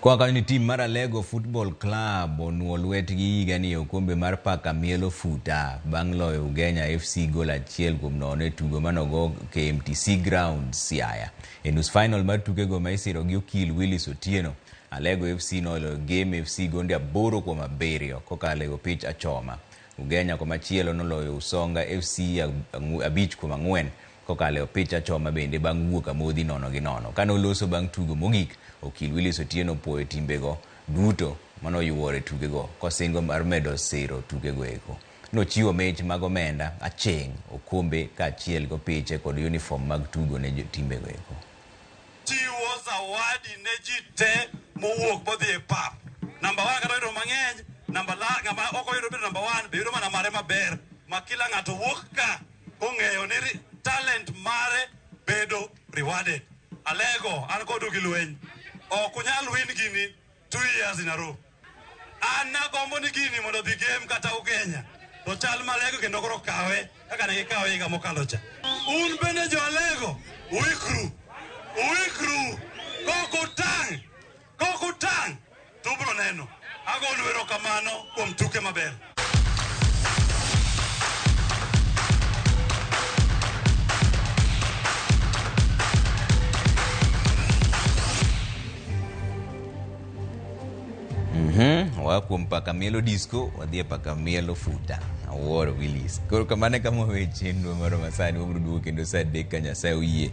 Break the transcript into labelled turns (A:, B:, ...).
A: Koa kanyo ni tim mar Alego Football Club onuo lwetgi higani e okombe mar Paka Mielo Futa bang' loyo Ugenya FC gol 1-0 e tugo manogo KMTC Grounds Siaya. E nus final mar tukego ma isiro gi okil Willis Otieno, Alego FC noloyo Game FC gonde 8-7 kokalo e opich achoma. Ugenya komachielo noloyo Usonga FC 5-4 kokalo e opich achoma bende bang' wuok amodhi 0-0. Kane oloso bang' tugo mogik, okil Willis Otieno opuoyo timbego duto manoyuoro e tukego kosingo mar medo siro tukego eko. Nochiwo mich mag omenda, aching', okombe kaachiel gi opiche kod uniform mag tugo ne timbego eko.
B: Chiwo zawadi ne ji te mowuok modhi e pap. Namba 1 kata oyudo mang'eny, namba la, ng'ama ok oyudo bedo namba 1 be yudo mana mare maber ma kila ng'ato wuok ka kong'eyo ni talent mare bedo rewarded. Alego, an kodu gi lweny. Ok unyal win gini 2 years in a row. An nagombo ni gini mondo odhi game kata Ugenya. To chal ma Alego kendo koro kawe kaka ne gikawe higa mokalo cha. Un bende jo Alego, uikru. Uikru. Kok utang'. Kok utang'. To ubiro neno. Agonu erokamano kuom tuke maber.
A: Waa kuom Paka Mielo Disco wadhi e Paka Mielo Futa. Awuoro Willis. Koro kamano e kama wawe chenro mar masani wabiro duogo kendo saa 3 ka Nyasaye oyie.